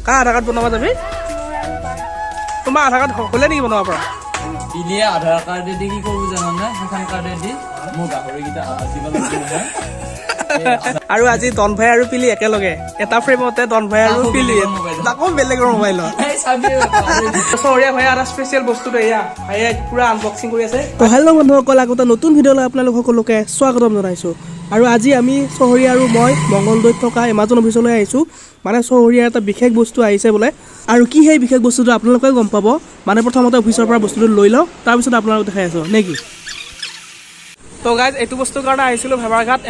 কাৰ আধাৰ card বনাব যাবি? তোমাৰ আধাৰ কাৰ্ড হ'লে নেকি বনাব পৰা? পিলিয়ে আধাৰ কাৰ্ডেদি কি কৰিব জানানে? সেইখন কাৰ্ডেদি মোৰ গাহৰিকেইটা আধাৰ দিব লাগিব নহয়। আৰু আজি ডন ভাই আৰু পিলি একেলগে এটা ফ্ৰেমতে, ডন ভাই আৰু তাকো পিলি। বেলেগৰ মোবাইলত। তাকো বেলেগৰ মোবাইলত। এই চাবি চহৰীয়া ভাই, এটা স্পেচিয়েল বস্তুটো এয়া ভাইয়ে পুৰা আনবক্সিং কৰি আছে। তো হেল্ল' বন্ধুসকল, আগতে নতুন ভিডিঅ'লৈ আপোনালোক সকলোকে স্বাগতম জনাইছোঁ। আৰু আজি আমি চহৰীয়া আৰু মই মংগলদৈত থকা এমাজন অফিচলৈ আহিছোঁ। মানে চহৰীয়াৰ এটা বিশেষ বস্তু আহিছে বোলে, আৰু কি সেই বিশেষ বস্তুটো আপোনালোকে গম পাব। মানে প্ৰথমতে অফিচৰ পৰা বস্তুটো লৈ লওঁ, তাৰপিছত আপোনালোক দেখাই আছোঁ, নে কি? তো গাইজ, এইটো বস্তুৰ কাৰণে আহিছিলোঁ ভেবাৰঘাট।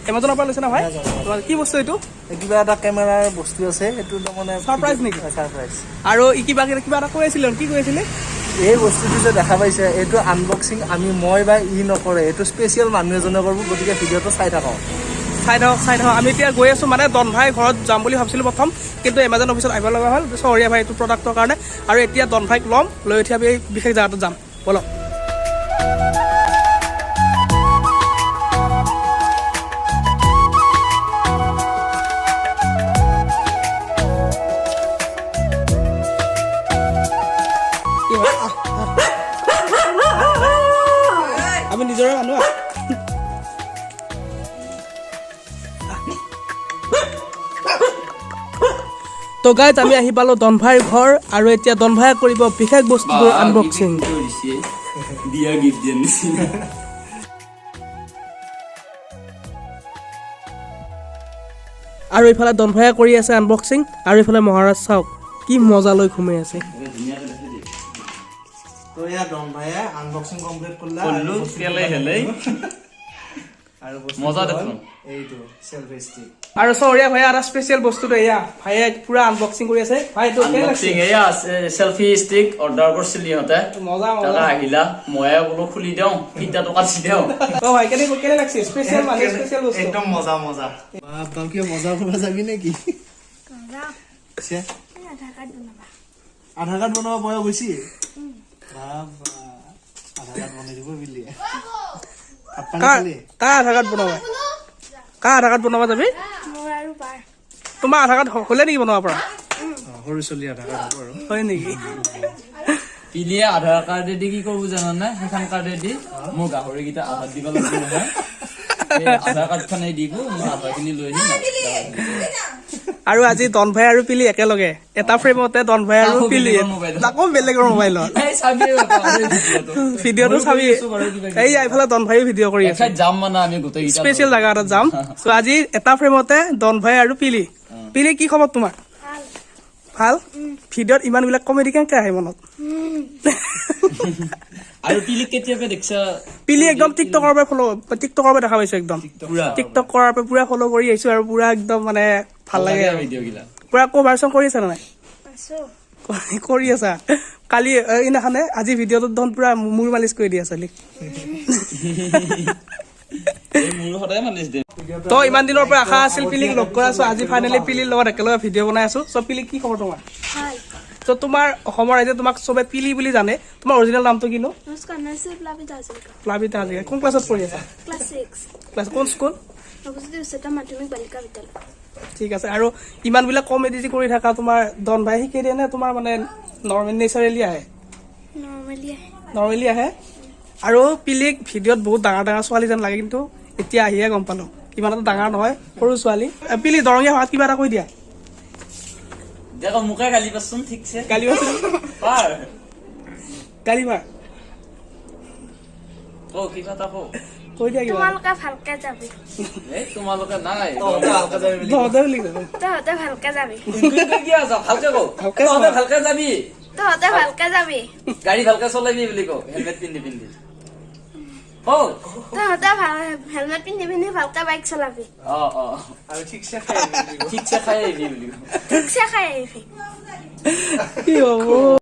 এমাজনৰ পৰা লৈছে না ভাই? তোমাৰ কি বস্তু এইটো? কিবা এটা কেমেৰাৰ বস্তু আছে, সেইটো তাৰমানে। Surprise নেকি? ছাৰপ্ৰাইজ। আৰু ই কিবা কিবা এটা কৈ আছিলে, কি কৈ আছিলে? এই বস্তুটো যে দেখা পাইছে, এইটো আনবক্সিং আমি মই বা ই নকৰে, এইটো স্পেচিয়েল মানুহ এজনে কৰিব। গতিকে ভিডিঅ'টো চাই থাকক। চাই থাকক, চাই থাকক। আমি এতিয়া গৈ আছোঁ, মানে ডন ভাই ঘৰত যাম বুলি ভাবিছিলোঁ প্ৰথম, কিন্তু এমাজন অফিচত আহিব লগা হ'ল চহৰীয়া ভাই এইটো প্ৰডাক্টৰ কাৰণে। আৰু এতিয়া ডন ভাইক ল'ম, লৈ উঠি আমি এই বিশেষ জেগাটোত যাম। ব'লক। কি হয়? আহ, আহ। আমি নিজৰে মানুহ, আহ। তো গাইজ, আমি আহি পালো ডনভাইৰ ঘৰ আৰু এতিয়া ডনভাই কৰিব বিশেষ বস্তুটোৰ আনবক্সিং। দিয়া গিফ্ট দিয়া নিচিনা। আৰু ইফালে ডনভায়ে কৰি আছে আনবক্সিং, আৰু ইফালে মহাৰাজ চাওক কি মজা লৈ ঘুমাই আছে। ধুনীয়াকে দেখি দিয়ে। তো এয়া ডন ভাইয়ে আনবক্সিং কমপ্লিট কৰিলে। কৰলো কেলে হেলেই। আৰু বস্তুটো মজা হ'ল দেখোন। এইটো চেলফি ষ্টিক। আৰু চহৰীয়া ভাই, এটা স্পেচিয়েল বস্তুটো এয়া ভাইয়ে পুৰা আনবক্সিং কৰি আছে। ভাই, এইটো কেনে লাগছে? আনবক্সিং, এয়া চেলফি ষ্টিক অৰ্ডাৰ কৰিছিল ইহঁতে। মজা মজা। তাতে আহিলা, ময়ে বোলো খুলি দিওঁ, ফিটাটো কাটি দিওঁ। অ ভাই, কেনে কেনে লাগছে? স্পেচিয়েল মানে স্পেচিয়েল বস্তু। একদম মজা মজা। বাপ বাপ, কিয় মজা কৰিব যাবি নেকি? পিছে? আধাৰ কাৰ্ড বনাব বয়স হৈছে। বাবা, আধাৰ কাৰ্ড বনাই দিব বিলিয়ে। ভাত পানী কাৰ খালি? কাৰ আধাৰ কাৰ্ড বনাবা? কাৰ আধাৰ কাৰ্ড বনাব যাবি? মোৰ আৰু বাৰ। তোমাৰ আধাৰ কাৰ্ড হ'লে নেকি বনাব পৰা? অ, সৰু ছোৱালী আধাৰ কাৰ্ড হ'ব আৰু। হয় নেকি? পিলিয়ে আধাৰ কাৰ্ডেদি কি কৰিব জানানে? সেইখন কাৰ্ডেদি মোৰ গাহৰিকেইটা আধাৰ দিব লাগিব নহয়। এই আধাৰ কাৰ্ডখনে দিব, মই আধাৰখিনি লৈ আহিম। আৰু আজি ডন ভাই আৰু পিলি একেলগে এটা ফ্ৰেমতে, ডন ভাই আৰু তাকো পিলি। বেলেগৰ মোবাইলত। তাকো বেলেগৰ মোবাইলত। এই চাবি ভিডিঅ'টো। ভিডিঅ'টো চাবি। ময়ো কৰি আছো বাৰু কিবা কিবি। এই এইফালে ডন ভাইও ভিডিঅ' কৰি আছে। এঠাইত যাম, মানে আমি গোটেইকেইটা স্পেচিয়েল জেগা এটাত যাম। চ' আজি এটা ফ্ৰেমতে ডন ভাই আৰু পিলি। পিলি, কি খবৰ তোমাৰ? ভাল। ভাল? ভিডিঅ'ত ইমানবিলাক কমেডি কেনেকে আহে মনত? আৰু পিলিক কেতিয়াবা দেখছা? পিলি একদম টিকটকৰ পৰা ফ'ল', টিকটকৰ পৰা দেখা পাইছো একদম। পুৰা টিকটক কৰাৰ পৰা পুৰা ফ'ল' কৰি আহিছো আৰু পুৰা একদম মানে ভাল লাগে আৰু। ভিডিঅ' গিলা। পুৰা কভাৰচন কৰি আছা নে নাই? আছো। কৰি আছা। কালি এইদিনাখনে আজি ভিডিঅ'টোত দেখোন পুৰা মূৰ মালিচ কৰি দি আছা। এই মোৰ সদায় মালিচ দিম। তো ইমান দিনৰ পৰা আশা আছিল পিলিক লগ কৰা আছো, আজি ফাইনেলি পিলিৰ লগত একেলগে ভিডিঅ' বনাই আছো। চ' পিলি, কি খবৰ তোমাৰ? ভাল। চ' তোমাৰ অসমৰ ৰাইজে তোমাক চবে পিলি বুলি জানে, তোমাৰ অৰিজিনেল নামটো কিনো? নমস্কাৰ, মই প্লাবিতা হাজৰিকা। প্লাবিতা হাজৰিকা। কোন ক্লাছত পঢ়ি আছা? ক্লাছ 6। ক্লাছ, কোন স্কুল? নৱজ্যোতি উচ্চতৰ মাধ্যমিক বালিকা বিদ্যালয়। ঠিক আছে। আৰু ইমানবিলাক কমেডি যে কৰি থাকা, তোমাৰ ডন ভাই শিকাই দিয়ে নে তোমাৰ মানে নৰ্মেল নেচাৰেলি আহে? নৰ্মেলি আহে। নৰ্মেলি আহে। আৰু পিলিক ভিডিঅ'ত বহুত ডাঙৰ ডাঙৰ ছোৱালী যেন লাগে, কিন্তু এতিয়া আহিয়ে গম পালো ইমান এটা ডাঙৰ নহয়, সৰু ছোৱালী। পিলি, দৰঙীয়া ভাষাত কিবা এটা কৈ দিয়া। দেখ, মোকে গালি পাচোন ঠিকছে। গালি মাৰ। পাৰ। গালি মাৰ। ক, কিবা এটা ক। কৈ দিয়া কিবা। তোমালোকে ভালকে যাবি। এই তোমালোকে নাই। তহঁতে ভালকে যাবি বুলি। তহঁতে বুলি কয়। তহঁতে ভালকে যাবি। তুই কি আছ? ভালকে ক। ভালকে তহঁতে ক। ভালকে যাবি। তহঁতে ভালকে যাবি। গাড়ী ভালকে চলাবি বুলি ক, হেলমেট পিন্ধি পিন্ধি ক। তহঁতে হেলমেট পিন্ধি পিন্ধি ভালকে বাইক চলাবি। অ অ। আৰু ঠিকছে খাই আহিবি বুলি ক। ঠিকছে খাই আহিবি বুলি ক। ঠিকছে খাই আহিবি। কি হ'ব?